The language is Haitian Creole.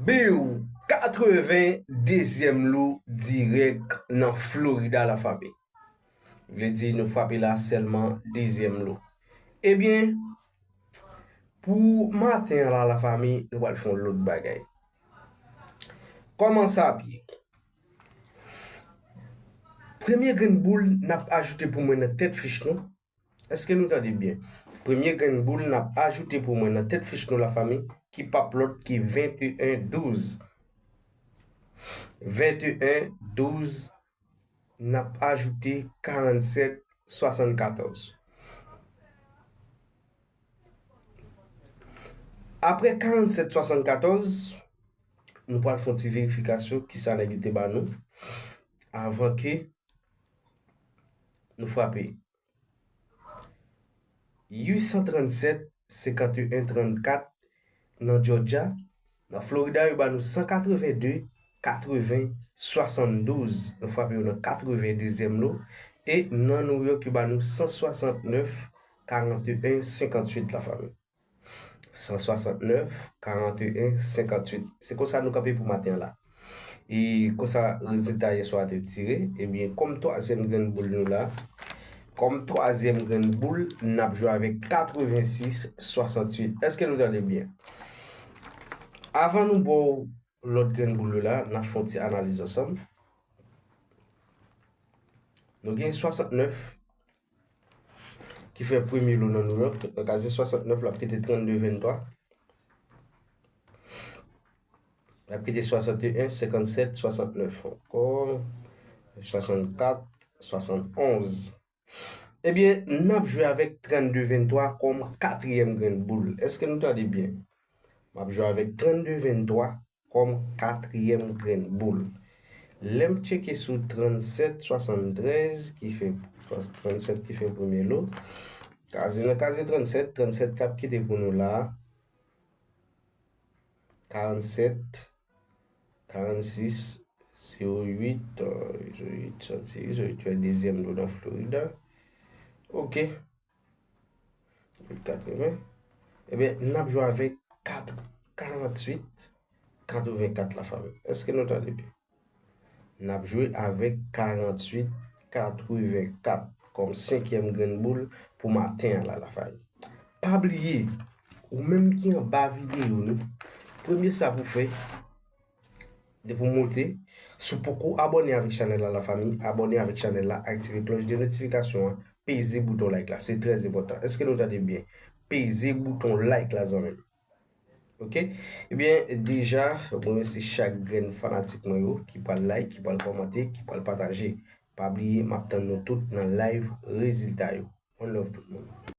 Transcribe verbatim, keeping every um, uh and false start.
Biw, katrevendezyèm lo dirèk nan Florida, lafanmi. Vle di nou frape la sèlman dezyèm lo. Ebyen, pou maten an la, lafanmi, nou pral fè yon lòt bagay. Kòman sa ap ye? Premye grenn boul n ap ajoute pou mwen nan tèt fich nou. Èske nou tande byen? Premye grenn boul n ap ajoute pou mwen nan tèt fich nou, lafanmi, ki p ap lòt ki venteyen douz. Venteyen douz, n ap ajoute karannsèt swasannkatòz. Apre karannsèt swasannkatòz, nou pral fè yon ti verifikasyon kisa nèg yo te ba nou avan ke nou frape. Uit san trannsèt, senkanteyen trannkat nan Georgia. Nan Florida, yo ba nou san katreven de, katreven, swasanndouz. Nou frape yo nan katrevendezyèm lo. E nan New York, yo ba nou san swasantnèf, karanteyen, senkantuit, lafanmi. San swasantnèf, karanteyen, senkantuit. Se konsa nou kanpe pou maten an la. E konsa rezilta yèswa a te tire. Ebyen, kòm twazyèm grenn boul nou la, kòm twazyèm grenn boul, n ap jwe avèk katrevensis swasantuit. Èske nou tande byen? Avan nou ba w lòt grenn boul yo la, n ap fè yon ti analiz ansanm. Nou gen swasantnèf ki fè premye lo nan New York. Nan kaze swasantnèf, l ap kite trannde venntwa. L ap kite swasanteyen, senkannsèt, swasannnèf ankò, swasannkat, swasannonz. Ebyen, n ap jwe avèk trannde venntwa kòm katriyèm grenn boul. Èske nou tande byen? M ap jwe avèk trannde venntwa kòm katriyèm grenn boul. Lè m tcheke sou trannsèt swasanntrèz ki fè, trannsèt ki fè premye lo, kaze nan kaze trannsèt, trannsèt k ap kite pou nou la, karannsèt, karannsis, zewo uit, zewo uit sòti, zewo uit fè dezyèm lo nan Florida. Ok. Katreven. Ebyen, n ap jwe avèk kat, karanntuit, katrevenkat, lafanmi. Èske nou tande byen? N ap jwe avèk karanntuit, katrevenkat kòm senkyèm grenn boul pou maten an la, lafanmi. Pa bliye, ou menm ki anba videyo nou, premye sa pou fè, depi w monte, si w poko abòne avèk chanèl la, lafanmi, abòne avèk chanèl la, aktive klòch de notifikasyon an, peze bouton like la. Se trè enpòtan. Èske nou tande byen? Peze bouton like la, zanmi m. Ok? Ebyen, deja, mwen remèsye chak grenn fanatik mwen yo ki pral like, ki pral kòmante, ki pral pataje. Pa bliye, m ap tann nou tout nan live rezilta yo. One love tout moun.